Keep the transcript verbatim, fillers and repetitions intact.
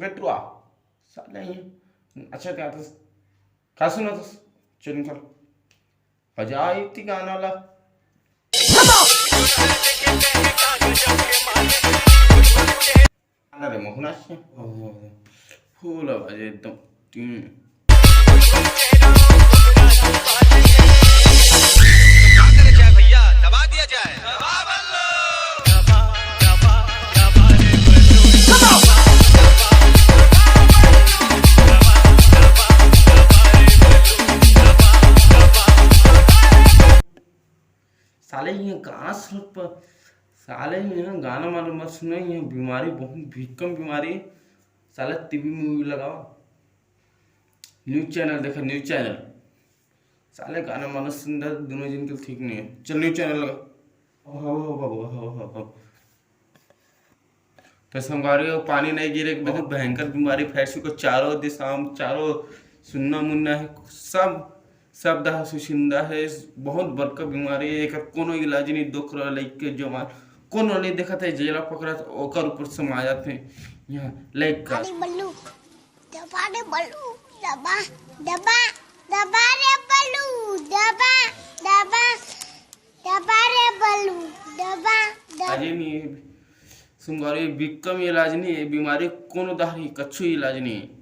बेटुआ, साले ही। अच्छा, क्या था? का सुना था? चल निकल। बजा इतनी गाना ला। गाना रे मोहना से। फूल आवाज एकदम। तीन। साले ये गाना सुन पर, साले ये गाना माने मत सुना, ये बीमारी बहुत भीकम बीमारी है। साले टीवी मूवी लगाओ, न्यूज चैनल देखा, न्यूज चैनल। साले गाना माने सुन, दोनों जन के ठीक नहीं है। चल न्यूज चैनल लगा। हो, हो, हो, हो, हो, हो। तो संगवारी हो, पानी नहीं गिरे के वजह से भयंकर बीमारी फैल चुका, चारों दिशा में, चारों सुन्ना मुन्ना है, सब शब्द ह सुशिंदा है। बहुत बड़का बीमारी है, एकर कोनो इलाज नहीं। दुख रह लइके जवान, कोनो नहीं देखत है, जेला पकड़त ओकर ऊपर समा जाते हैं। यहाँ लइका। अरे बल्लू, दबा रे बल्लू, दबा, दबा, दबा रे बल्लू, दबा, दबा, दबा रे बल्लू, दबा, दबा। अरे नहीं, संगवारी, बिकम इलाज नहीं है, बीमारी कोनो दाहरी कच्छु इलाज नहीं है।